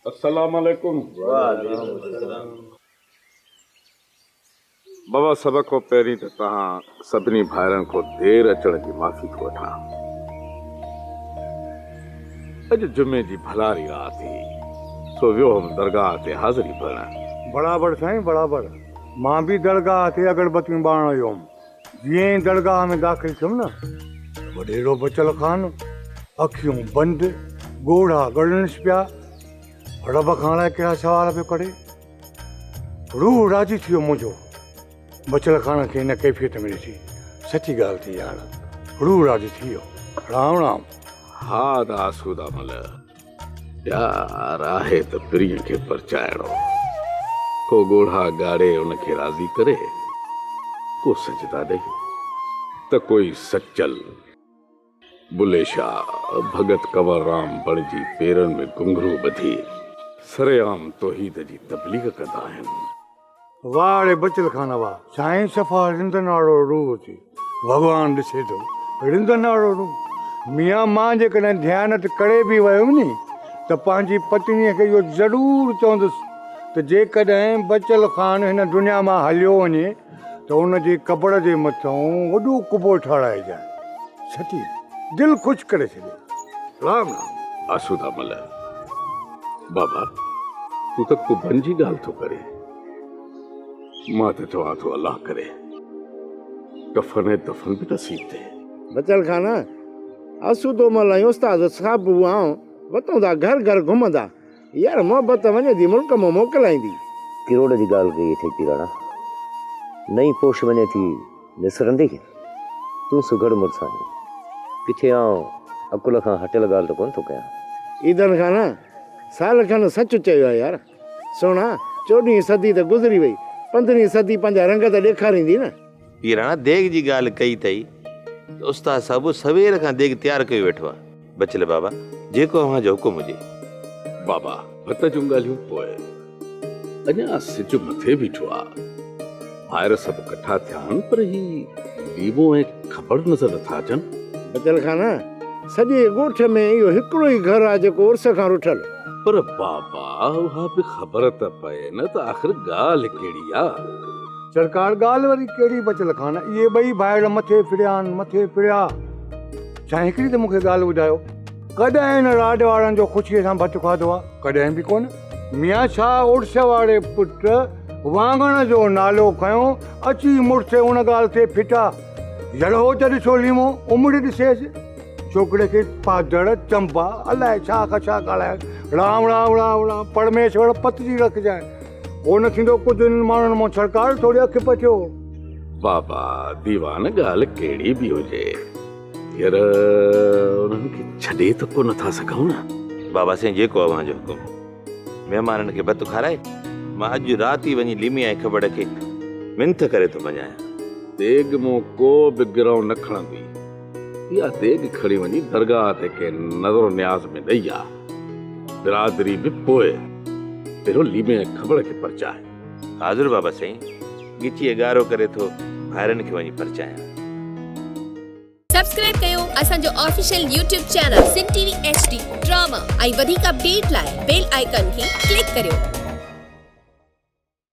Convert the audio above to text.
السلام عليڪم. بابا سڀ کان پهرين ته توهان سڀني ڀائرن کان دير اچڻ جي معافي ٿو وٺان. اڄ جمعي جي ڀلاري رات هئي، سو ويو هوم درگاهه تي حاضري ڀرڻ. برابر سائين برابر، مان به درگاهه تي اگربتيون ٻارڻ ويو هوم. جيئن ئي درگاهه ۾ داخل ٿيم نه ته وڏيرو بچل خان اکيون بند، ڳوڙها ڳڙنس پيا، رب کان الائي ڪهڙا سوال پيو ڪري. روح راضي ٿي ويو منهنجو بچل خان کي ان ڪيفيت ۾ ڏسي. سچي ڳالهه ٿي يار، روح راضي ٿي ويو. رام رام. ها ادا آسودا مل، پيار آهي ته پرينء کي پرچائڻو. ڪو ڳوڙها ڳاڙي ان کي راضي ڪري، ڪو سجدا ڏئي، ته ڪوئي سچل، بلي شاهه، ڀڳت ڪنور رام بڻجي پيرن ۾ گهنگهرو ٻڌي سرعام توحيد جي تبليغ ڪندا آهن. واهه ڙي بچل خان واهه. سائين صفا رندن وارو روح ٿي ڀڳوان ڏسي ٿو رندن وارو روح. ميان مان جيڪڏهن ڌيانت ڪري به ويم ني ته پنهنجي پتنيء کي اهو ضرور چوندس ته جيڪڏهن بچل خان هن دنيا مان هليو وڃي ته ان جي قبر جي مٿئون وڏو قبو ٺهرائجانء. سچي دل خوش ڪري ڇڏيو. رام رام. آسودا مل، بابا تون ته قبن جي ڳالهه ٿو ڪرين. مان ته چوان ٿو الله ڪري ڪفن ۽ دفن به نصيب ٿئي. بچل خان، آسودو مل ۽ استاد صاحب آئون وتون ٿا گهر گهر گهمندا. يار محبت وڃي ٿي ملڪ مان موڪلائيندي. ڪروڙ جي ڳالهه ڪئي اٿئي پيراڻا. نئين پوش وڃي ٿي نسرندي. تون سگهڙ مڙس آهين. ڪٿي آئون عقل کان هٽيل ڳالهه ته ڪونه ٿو ڪيان. عيدن خان، سال کن سچ چيو آهي يار. سهڻا، چوڏهين صدي ته گذري وئي، پندرهين صدي پنهنجا رنگ ته ڏيکاريندي نه. پيراڻا، ديڳ جي ڳالهه ڪئي اٿئي ته استاد صاحب سوير کان ديڳ تيار ڪيو ويٺو آهي. بچل بابا، جيڪو اوهان جو حڪم هجي. بابا، ڀت جون ڳالهيون پوء. اڃا سج مٿي بيٺو آ. ڀائر سڀ ڪٺا ٿيا آهن پر هي ليمو ۽ کٻڙ نظر نٿا اچن. بچل خان، سڄي ڳوٺ ۾ اهو هڪڙو ئي گهر آ جيڪو عرس کان رٺل. پر بابا، اها به خبر ته پئي نه ته آخر ڳالهه ڪهڙي آ. سرڪار، ڳالهه وري ڪهڙي بچل خان، اهي ٻئي ڀائر مٿي ڦريا آهن، مٿي ڦريا. سائين هڪڙي ته مون کي ڳالهه ٻڌايو، ڪڏهن هن راڊ وارن جو خوشيء سان ڀت کاڌو آ؟ ڪڏهن به ڪونه. ميان شاهه عرس واري پٽ واڱڻ جو نالو کنيو، اچي مڙس ان ڳالهه تي ڦٽا. جهڙو ته ڏسو ليمو، امڙ ڏسيس. ڇوڪري کي پادڙ، چنبا، الائي ڇا کان ڇا ڳالهايس. رام رام رام رام، پرميشور پتجي رکجانء. ڪونه ٿيندو ڪجهه انهن ماڻهن مان سرڪار ٿوري اک پچيو. بابا ديوان ڳالهه ڪهڙي به هجي ير انهن کي ڇڏي ته ڪونه ٿا سگهون نه. بابا سائين جيڪو اوهان جو حڪم. مهمانن کي ڀت کارائي مان اڄ رات ئي وڃي ليمي ۽ کٻڙ کي منٿ ڪري ٿو مڃايان. ديڳ مون ڪو به گرهه نه کڻندي. اها ديڳ کڻي وڃي درگاهه تي ڪنهن نذر و نياز ۾ ڏئي آ. برادري به پوء پهريون ليمي ۽ کٻڙ کي پرچاء. حاضر بابا سائين، ڳچيء ڳارو ڪري ٿو ڀائرن کي وڃي پرچايان. سبسڪرائب ڪيو اسان جو official YouTube channel Sindh T V H D drama ۽ وڌيڪ اپڊيٽ لاء بيل آئيڪان کي ڪلڪ ڪريو.